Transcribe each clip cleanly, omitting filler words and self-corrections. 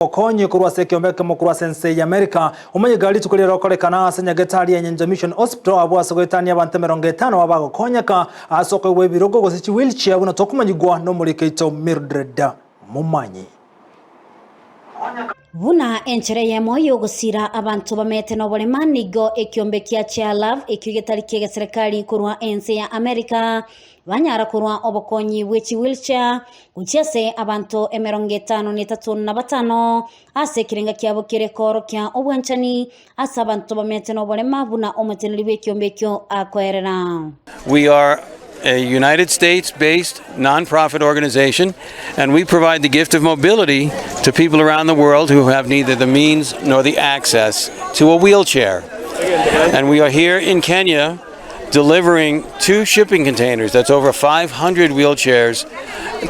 Obokonyi korwa ase ekeombe ekemo korwa ase ense y'Amerika. Omoyega rituko riria rokorekana ase nyagetari ya Nyanza Mission Hospital abwo ase goetania abanto 50 abagokonyeka ase okoegwa ebirogo gose chi wheelchair buna tokomanyigwa nomoriki oito Mildred Momanyi. Buna enchera eyemo y'ogosiira abanto bamete noborema nigo ekiombe kia Chair Love ekio getari ki'egeserekari korwa ense ya America Banyara korwa obokonyi bwe chiwheelchair gochia ase abanto 55 ase ekerenga kiabo kere koorokia obwanchani ase abanto bamete noborema buna omoteneneri bw'ekiombe ekio akoerera. We are a United States based non-profit organization and we provide the gift of mobility to people around the world who have neither the means nor the access to a wheelchair. And we are here in Kenya delivering two shipping containers, that's over 500 wheelchairs,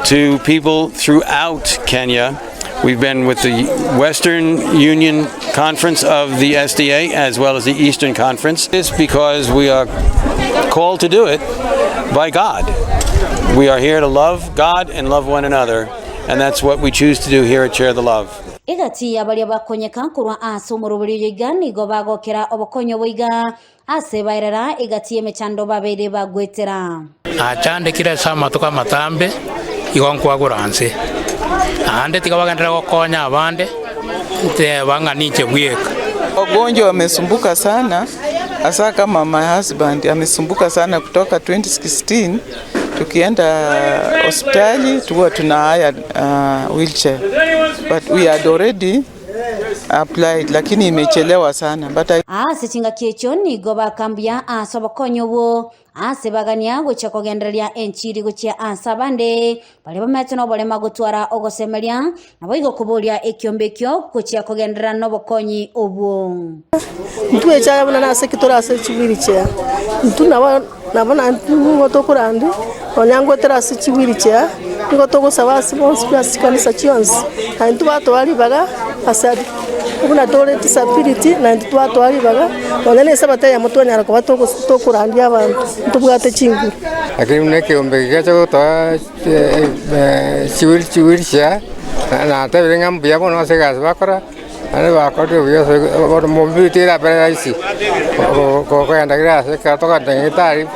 to people throughout Kenya. We've been with the Western Union Conference of the SDA as well as the Eastern Conference. This because we are called to do it by God. We are here to love God and love one another, and that's what we choose to do here at Share the Love. Egati ya baria bakonyeka korwa ase omoroberi oyo iga nigo bagokera obokonyi obo iga Ase bairera egati y'emechando babeire bagwetera. Nachandekire ase amatuko amatambe, igo nkwagura nse. Naende tiga bagenderere gokonya abande, nteba ng'a ninche bweka. Wagonjwa wamesumbuka sana hasa kama my husband amesumbuka sana kutoka 2016 tukienda hospitali tuwa tuna hire uh, wheelchair but we had already applied lakini imechelewa sana but I Ase chingaki echio nigo bakambuya ase obokonyi obwo, ase bagania gochia kogendereria enchiri gochia ase abande baria bamete noborema gotwara ogosemeria, naboigo koboria ekiombe ekio gochia kogenderera nobokonyi obwo. Intwe echaye buna nase ki tore ase chiwheelchair, intwe nabo nabo naende nigo tokorandi nonya ngoetera ase chiwheelchair, nigo togosaba ase bonsi pi ase chikanisa chionsi, na intwe batoa ribaga ase aria buna tore disability na intwe twatoa ribaga, nonya na esabato eyemo twanyara koba togos tokorandia abanto, ntobwate chinguru. Lakini buna ekeombe kegacha gotoa chiwheelchair, natebire ng'a mbuya mono ase egasi bakora. Naende bakorire buya ase bono mobility erabere rahisi kogenda kera ase ekero tokogenda nyagetari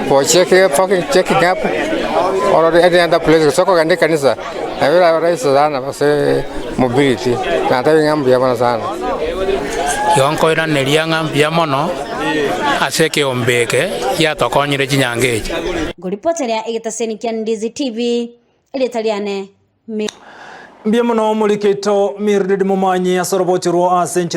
for checking checking up or any other place gose okogenda ekanisa nabo erabe rahisi sana ase mobility natebire ng'a mbuya mono sana. Igo nkoiraneria ng'a mbuya mono ase ekeombe eke giatokonyire chinyango echi. Nkoripoteria egetaseni kia Ndizi TV, erieta riane Mbuya mono omoriketo Mildred Momanyi ase orobocho rwo ase enchera.